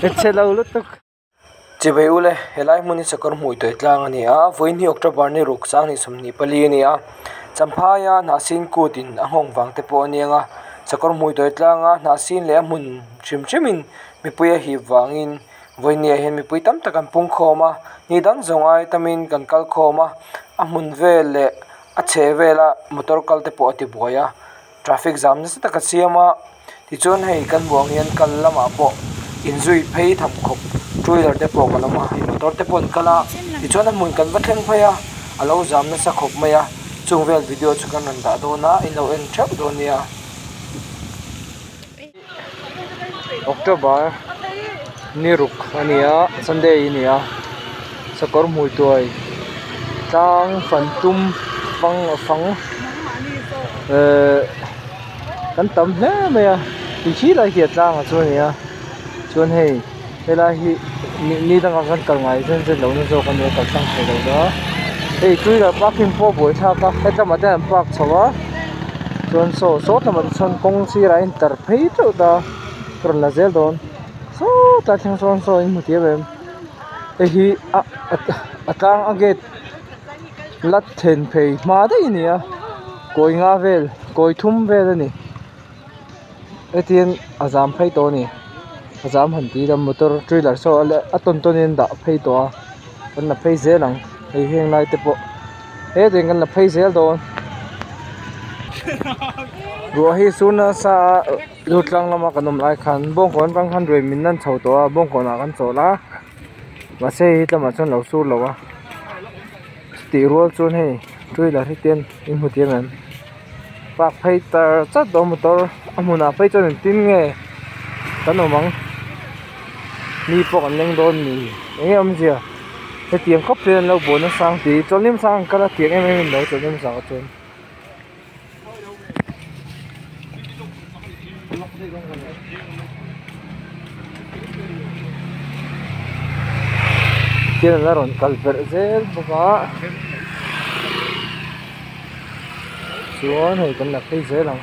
Chhe lo lutuk. Chibai ule, helai hmun hi sakawr hmui tawi tlang a ni a, vawiin hi October ni ruk sang hnih 24 a ni a, Champhaia hnahsin kut in a nghawng vang te pawh a ni ang a, sakawr hmui tawi tlanga hnahsin leh a hmun hrim hrim in mipui a hip vangin vawiin ni ah hian mipui tam tak an pung khawm a, ni dang zawng ai tamin kan kal khawm a, a hmun vel leh a chheh vela motor kal te pawh a ti buai a, traffic zam nasa tak a siam a tichuan hei kan hmuh ang hian kal lamah pawh inzui phei tham khawp two wheeler te pawh kan awm a hei motor te pawh an kal a tichuan a hmun kan va thleng phei a a lo zam nasa khawp mai a chung vel video chu kan rawn dah dawn a in lo en theuh dawn nia. October ni ruk a ni a Sunday a ni a sakawr hmui tuai tlang fan tum fang a fang ehh kan tam hle mai a ti khi lai khi a tlang ah chuan a ni a chuan hei helai hi ni dangah kan kal ngai zen zen lohna zawk a nia kal tlang thei lo a hei two wheeler parking pawh a buaithlak a hetlamah te an park chho a chuan saw saw lamah te chuan kawng sirah a intar phei teuh ta ka rawn la zel dawn sawtlai thleng sawn saw in hmu thiam em hei hi a a tlang a gate la then phei hma daih a ni a kawi nga vel kawi thum vel a ni. Hetiang a zam phei tawh a ni a zam han tih ila motor two wheeler saw a tawn tawn in an dah phei tawh a kan la phei zel ang hei heng lai te pawh hetiang kan la phei zel dawn ruah hi sur nasa a lu tlang lama kan awm lai khan bawngkawn atang khan ruai min nan chho tawh a bawngkawn ah kan chawl a mahse hei lamah chuan a lo sur lo a tih rual chuan hei two wheeler hi te in hmu thiam em. Park phei tar chat dawn motor a hmunah phei chuan engtin nge kan awm ang mi pawh kan leng dawn ni eng nge awmzia hetiang khawp hian an lo buai nasa ang tih chawlhnim sang an kal a tiang em em in lo chawlhnim sang ah chuan. Tian an la rawn kal belh zel bawk a. Chuan hei kan la phei zel ang.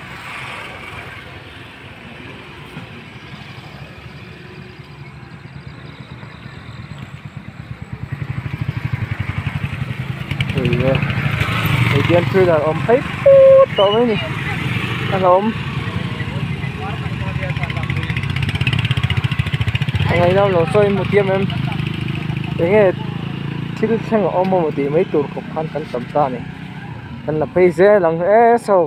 Hei e hei hian thriller awm phei put tawh mai a ni a hlauhawm a ngaihna lo sawi hmu thiam em enge thil thleng a awm emaw tih mai tur khawp khan kan tam ta a ni. Kan la phei zel ang e saw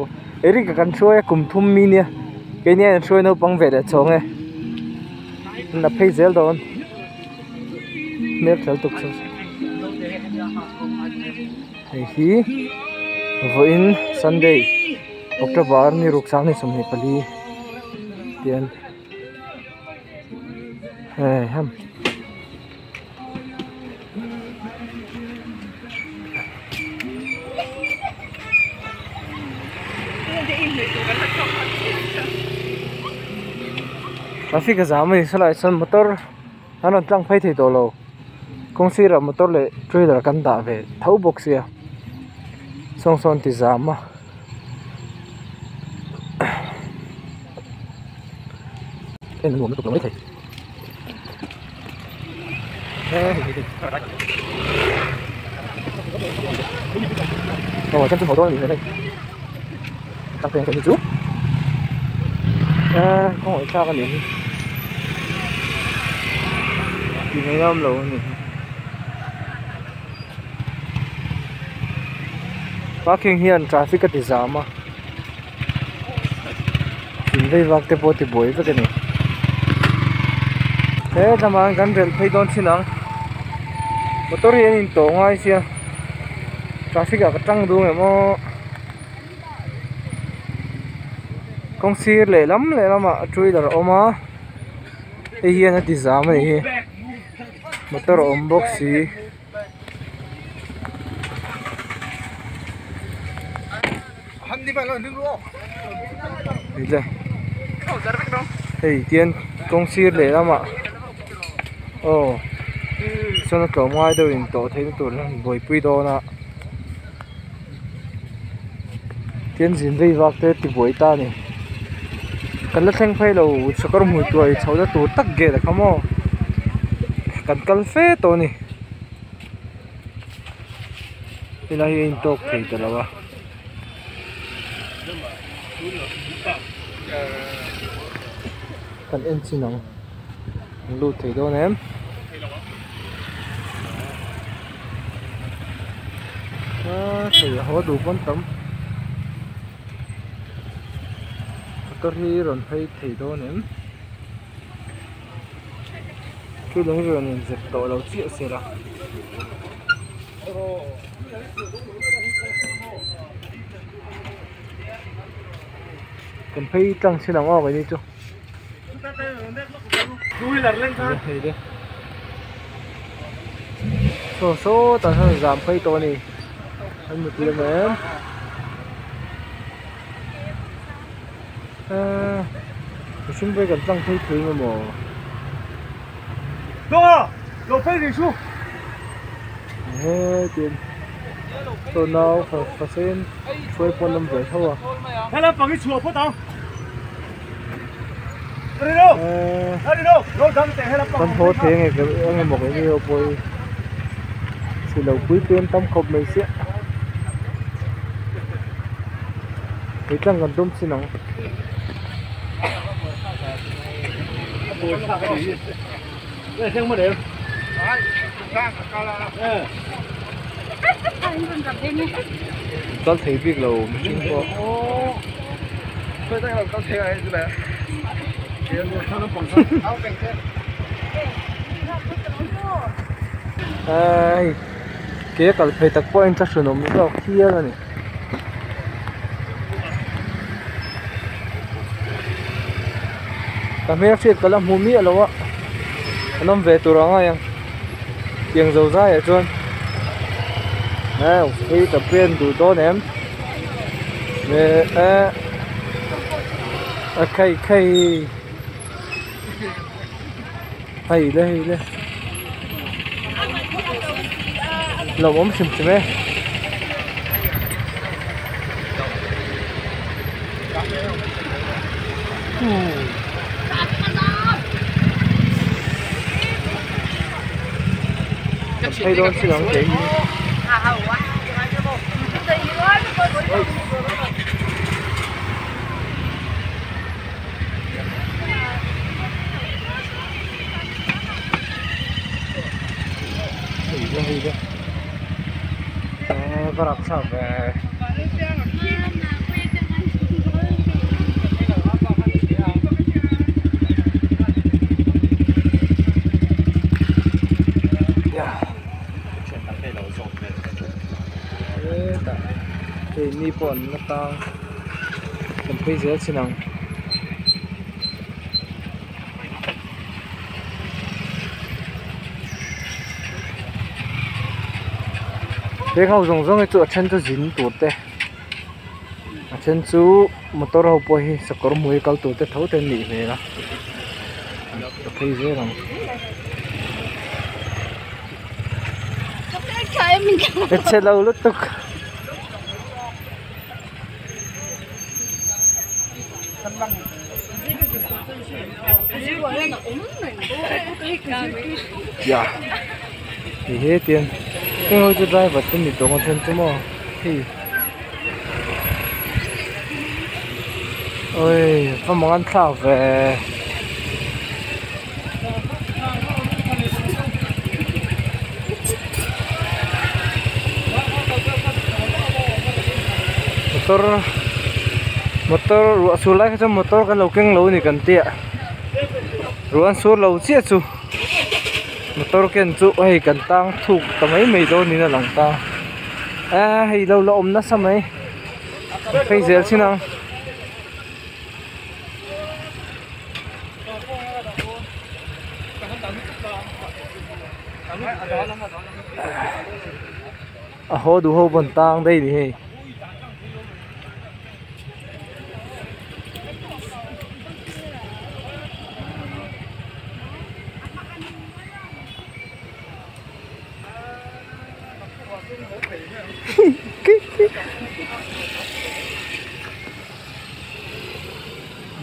Eric a kan hruai a kum thum mi nia keini an hruai naupang ve leh chhawng e kan la phei zel dawn hmel tel tuk chu hei hi vawiin Sunday October ni ruk sang ni 24 tian hei ham. Traffic a zam a ni saw lai sawn motor an rawn tlang phei thei tawh lo kawng sirah motor leh two wheeler kan dah ve tho bawk sia sawng sawn ti zam a. En nuam lutuk lo maithei. Aw chan chu haw dawn a ni hmel hei tang phei ang hi chu khawngaih thlak a nih hi tih mai awm lo a ni parking hian traffic a ti zam a. In vei vak te pawh tibuai vek a ni he lamah hian kan rel phei dawn thin ang motor hi an in tawh ngai sia traffic ah ka tang duh ang em aw kawng sir lehlam lehlamah two wheeler a awm a hei hian a ti zam a nih hi motor a awm bawk si. Hei tian kawng sir leh lamah aw sawn a tlawm ngai deuh in tawh theihna tur an buaipui dawn a tian zin vei vak te tibuai ta a ni kan la thleng phei lo sakawr hmui tuai chhohna tur tak gate a kha maw. Kan kal fe tawh a ni. Helai hi a intawk thei ta lo a. Kan en chin ang. An lut thei dawn em? Aaa thei a haw duh pawn tam. Motor hi rawn phei thei dawn em? Thil dang rawn inzep tawh lo chiah se la. Kan phei tlang chin ang aw keini chu. Hei le. Saw sawtah sawn zam phei tawh a ni. An mutui em em. Eee mihring phei kan tlang phei thei nge maw? He tin saw nau fa sen hruai pawn awm ve tho a. Eee kan haw thei nge eng emaw keini ho pawh hi silo pui pui an tam khawp mai sia. Hei tlang kan tum chin ang. Kal thei bik lo mihring pawh. Hei ke a kal phei tak pawh a inthlahrun awm zawk hial a ni. Ka hmel hriat ka la hmu miah lo a an awm ve tur ang a eng tiang zo zai ah chuan hei ka pen duh dawn em eh a khai khai hei le hei le lawmawm hrim hrim e. Kan phei dawn si ang kei hi. Hei le hei le eh va rapthlak ve. Hetah keini pawh an la tang. Kan phei zel chin ang. Heng ho zawng zawng hi chu a then chu zin tur te a then chu motor ho pawh hi sakawr hmui kal tur te tho te an nih hmel a ka phei zel ang. Chhe lo lutuk. Ya hei he tian heng ho chu driver te ni tawng a then chu maw hei oi va mang an thlak ve. Motor motor ruah sur lai kha chuan motor kan lo keng lo a ni kan tia ruah an sur lo chiah chu motor ken chu hei kan tang thuk ta mai mai dawn niin a lang ta a hei lo la awm nasa mai phei zel chin ang. A haw duh ho pawn tang daih ni hei.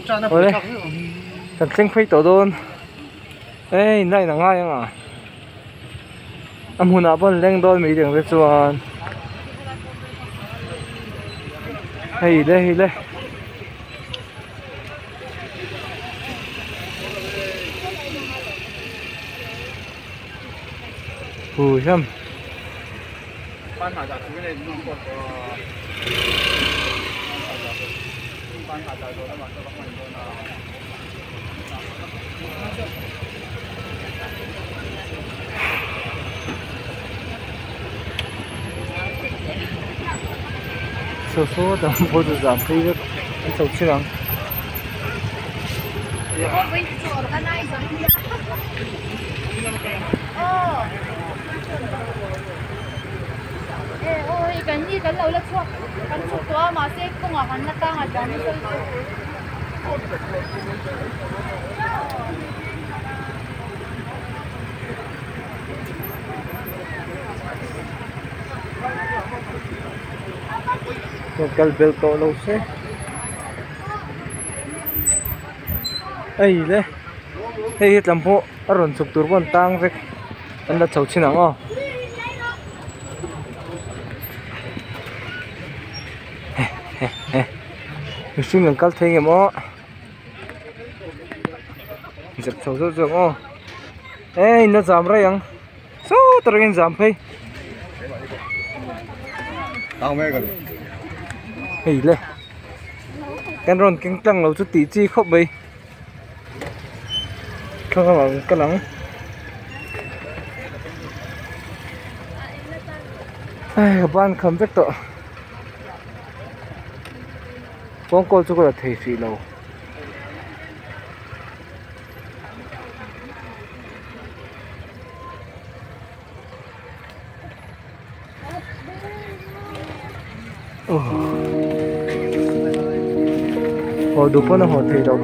Awle kan thleng phei tawh dawn ei line a ngai ang a. A hmunah pawh an leng dawn mai tih ang te chuan hei le hei le. Hu hiam. Saw saw dang pawh chu zam phei vek an chho chin ang. Kal bel tawh lo se hei le hei hi tlam pawh a rawn chhuk tur pawh an tang vek an la chho chhin ang aw. Mihring an kal thei ngem aw zep chho zawk zawk aw eh in la zam rei ang sawt atangin zam phei hei le kan rawn keng tlang lo chu tih chi khawp mai thlang lamah kan kal ang ai ka ban kham vek tawh. Kawngkawl chu ka la thei hrih lo. Haw duh pawn a haw thei lo.